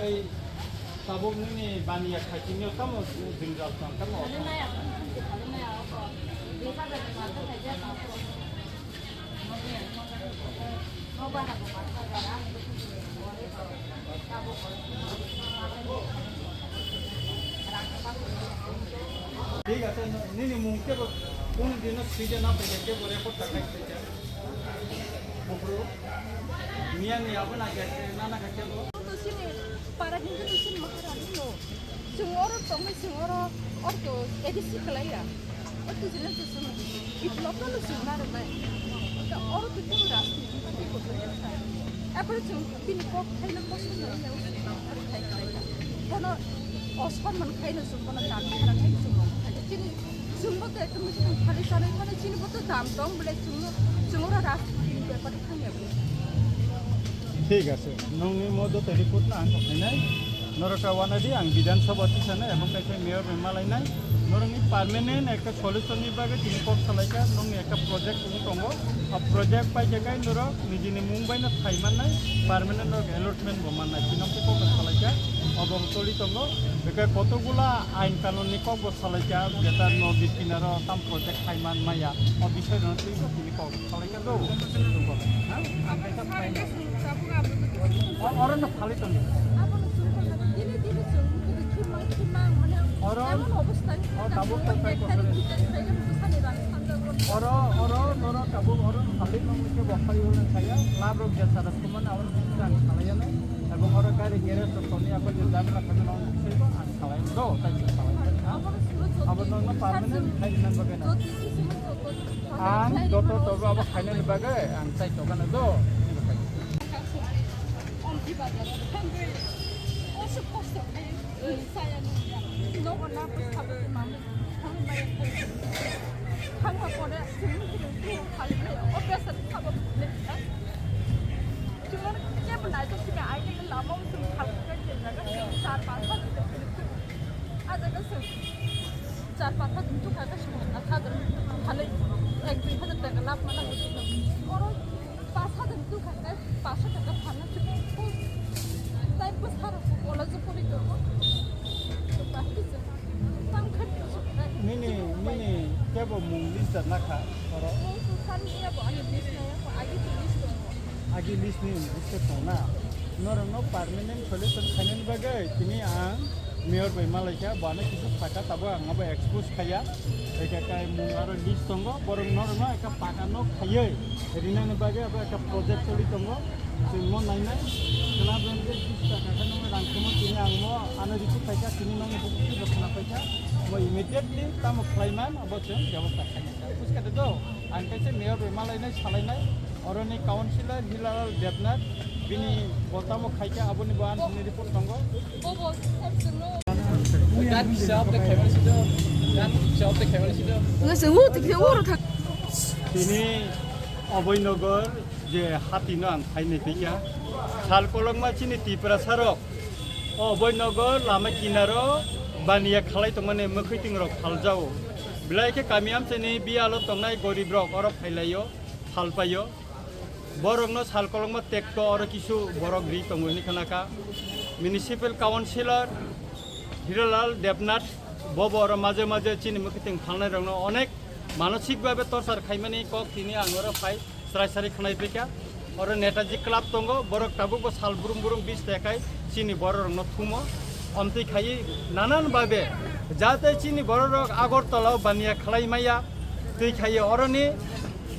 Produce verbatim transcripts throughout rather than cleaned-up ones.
Tabuk nini baniya khaikini tamo jwngjal tong tamo. Thik ase, nini mung kebo, kunu dino swijak na paikha kebo record ta khai swijak. Bufru, miya ni abo na khe, na na khe kebo. Chini para hindu chini maharani no. Chwng oro tongwi chwng oro orto A D C kwlaiya. Orto jene chwng biplop no chwng narwknai. Orto oro to chwng rajniti. Apore chwng bini kok khaina kosong no ya chwng narwknai kwlaiya. Bono osor man khaina chwng bono dam khaina chwng rok khaina. Chini chwngbo to ekta musi tong khali sanai khali chini bo to dam tong bole chwng chwng oro rajniti ni bepar thangya. Thik ase, nongni mo joto report no ang khainai, norok ta wanadi ang Bidhan Sabha tisana ebong kaisa mayor bai malainai, norokni permanent ekta solution ni bagwi tini kok salaikha, nongni ekta project wng tongo, o project paikha kai norok nijini mung bai no thai mannai, permanent norok allotment bo mannai, tini kok salaikha, obo toli tongo, beke kotokgula ain kanun ni kok bo salaikha, jeta nodi kinaro tam project thai man maya, o bisoi rok twi tini kok. Phalai ka do. Ha? Ang kaisa phalai na. O, oro no phalai tong. Oro, o tabuk to try ko. Oro, oro, noro tabuk oro phalai no ke wakhai oro saya. Lab rok je saras ko mana oro ang phalai ya na. Ebong oro gari garage rok toni ako je jaga na kami no sei ko ang phalai do, tai phalai. Ha? Abo no no permanent khai nan bagai na. Ang joto tobo abo khainani bagwi ang chai tokano do. Char paanch hajar. Char paanch hajar tu kaka sumana khadan. Halai ek dui hajar taka lab mana hote. Oro paanch hajar tu kaka paanch hajar taka phana tu. Tai pasar ko kola jo pori to. Bahai se. Tam khat ko sumana. Nini, nini kebo mung list na kha. Oro. Mung tu san niya bo ani list na ya ko agi tu list to. Agi list ni list to na. Norokno permanent solution khainani bagwi tini ang Mayor bai malaikha, bo ano kisa sakha, tabuk ang abo expose khaiya. Ekha kai mung aro list tongo, borok norokno ekha paka nok khaiwi rinani bagwi abo ekha project choli tongo. Chwng mo nainai, club rok je bis taka khe nungwi rang thumwi tini ang mo ano report khaikha, tini nokni bukti bo khna paikha. Mo immediately tamo khlaiman abo chwng bebosta khainai. Buskha de do, ang kaisa Mayor bai malainai, salainai. Oroni councillor Hilal Debnath, bini bo tamo khaikha, aboni bo ani report tongo. Gan kisa obo de khaimani sido, gan kisa obo de khaimani sido. Nga se wo tikhe wo ro thak. Tini Abhoynagar je hati no ang khainai phikha. Sal kolokma chini Tiprasa rok Abhoynagar lama kinaro baniya khalai tongmani mwkhwi ting rok phaljao. Belai khe kami amchaini biyalo tongnai gorib rok oro phailaio, phalpaio. Borokno sal kolokma tekto oro kisu borok ri tongo hinwi khnakha. Municipal Councillor Hiralal Debnath bobo oro maje maje chini mwkhwtwng phalnai rokno onek manosik babe torchar khaimani kok tini ang oro phai srai srai khwnai phikha. Oro Netaji Club tongo, borok tabukbo sal brum brum bis tekai chini bororokno thumo. Omtwi khaiwi nanan babe jate chini bororok Agartala o baniya khlai maya twi khaiwi oroni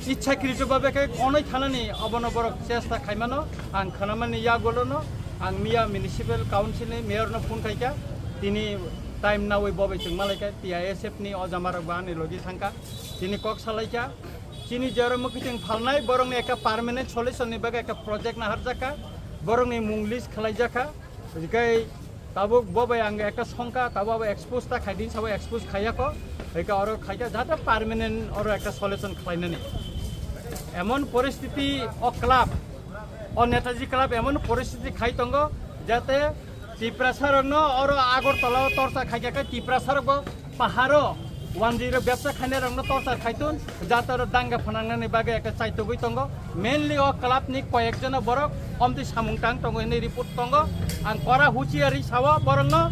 ichhakrito babe khe konoi thanani obono borok chesta khaimano ang khnamani yagulono ang miya Municipal Council ni Mayor no phone khaikha, tini time nawi bobai chwng malaikha T I S F ni o jamarok bo ani logi thangkha, tini kok salaikha. Chini je oro mwkhwtwng phalnai, borokni ekta permanent solution ni bagwi ekta project naharjakha, borokni mung list khlaijakha. Hwnkhe tabuk bo bai ang ekta songkha, tabuk abo expose ta khaidi, sabo expose khaiyakho. Hwnkhe oro khaikha jahate permanent oro ekta solution khlainani. Emon poristiti o club, o Netaji Club emon poristiti khai tongo, jate Tiprasa rokno oro Agartala o torchar khaikha khe Tiprasa rokbo paharo Wanjwi rok bebsa khainai rokno torchar khaitun, jataro danga phanangnani bagwi ekta chaitogwi tongo. Mainly o club ni koyek jona borok omtwi samung tang tongo hinwi report tongo. Ang kora huchiari sao borokno,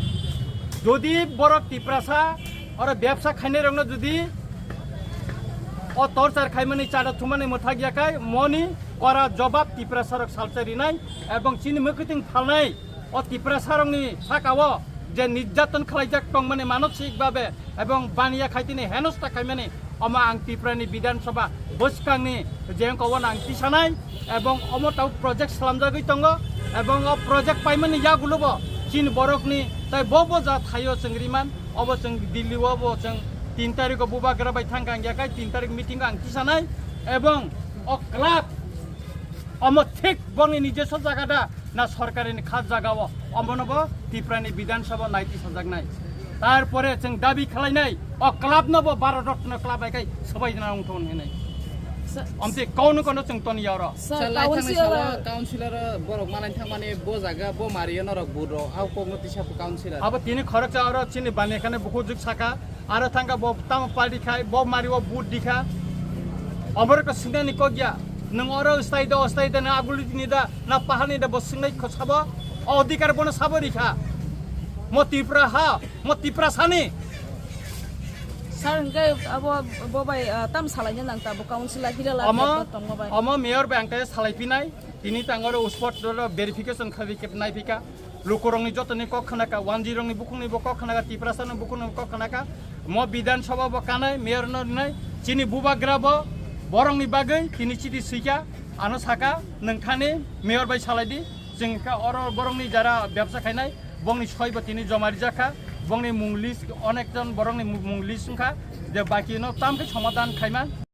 jodi borok Tiprasa oro bebsa khainai rokno jodi o torchar khaimani chada thumani mwthak yakhai moni kora jobab Tiprasa rok salsa rinai ebong chini mwkhwtwng phalnai. O Tiprasarokni sakao je nirjaton khlaijak tongmani manosik babe ebong baniya khaitini henosta khaimani, omo ang Tiprani Bidhan Sabha bwskangni je wngkha obo ang tisanai, ebong omo tau project slamjagwi tongo, ebong o project paimani yagulobo chini borokni tai bo bo ja thaio chwng riman, obo chwng Delhi o bo chwng tin tarikh o bubagra bai thangkha ang yakhai tin tarikh meeting o ang tisanai, ebong o club omo thik bongni nijeso jaga da na sorkarini kha jaga o, omono bo Tiprani Bidhan Sabha naiti sajaknai. Tarpore chwng dabi khlainai o club no bo Bharat Ratna club hai kai swbai jana wngthon hinai. Sa- Omte kono kono chwng ton yaro. Sir, Sa lai thangni council salo councilor borok manai thangmani bo jaga bo mario norok buro au kokno tisa councilor. Abo tini khoroksa oro chini bani khane buku juk saka. Aro thangkha bo tamo party khai, bo mari o vote dikha. Omorok sinani kok ya. Nwng oro stai do, stai do, na aguli ni da, na pahani da bo sinai kho sabo. O odhikar bono sabo rikha. Mo Tipra ha, mo Tipra sani. Sir, hingke abo bo bai, ah, tam salai nang ta bo councilor hira la Omo, tongma bai. Omo mayor bai angke salai pinai. Tini tangoro spot ro verification khabi kep nai pika. Lukurokni jotoni kok khnaka, wanjirokni bukhukni bo kok khnaka, Tiprasani bukhukni bo kok khnaka. Mo Bidhan Sabha bo kanai, mayor no rinai, chini bubagra bo borokni bagwi tini chiti swika, ano saka, nwng thani mayor bai salai di, chwng kha oro borokni jara bebsa khainai, bongni soi bo tini joma rijak kha, bongni mung list, onek jon borokni mung list wngkha, je baki no tam khe somadhan khaima.